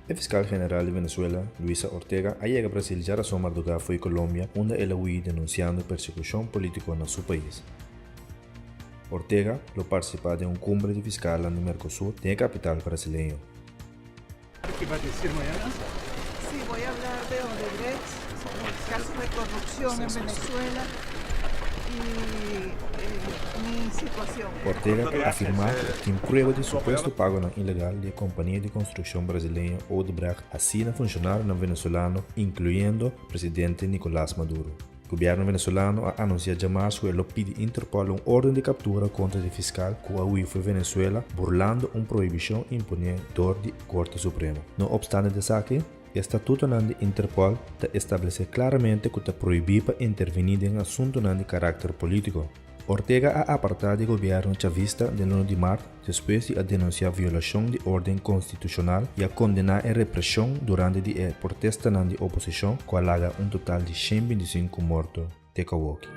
E fiskal general di Venezuela, Luisa Ortega, a yega Brasil djarason mardugá fo'i Colombia unda el a hui denunsiando persekushon polítiko na su pais. Ortega lo partisipá den un kumbre di fiskalnan di Mercosur den e kapital brasileño. Ke va decir mañana? Sí, voy a hablar de Odebrecht, casos de corrupción en Venezuela y mi situación. Ortega ta afirmá ku tin prueba di supuesto pagonan ilegal di e kompania di konstrukshon brasileño Odebrecht hasí na funshonarionan venezolano, inkluyendo presidente Nicolás Maduro. Gobièrnu venezolano a anunsiá djamars ku e lo pidi Interpol un órden di kaptura kontra di fiskal ku a hui for Venezuela burlando un prohibishon imponé dor di Korte Supremo. No opstante di esaki, e statutonan di Interpol ta establesé klaramente ku ta prohibí pa intervení den asuntunan di karakter polítiko. Ortega a apartá di gobièrnu chavista den luna di mart despues di a denunsiá violashon di órden konstitushonal i a kondená e represhon durante di e protestanan di oposishon ku a laga un total di 125 morto te ku awoki.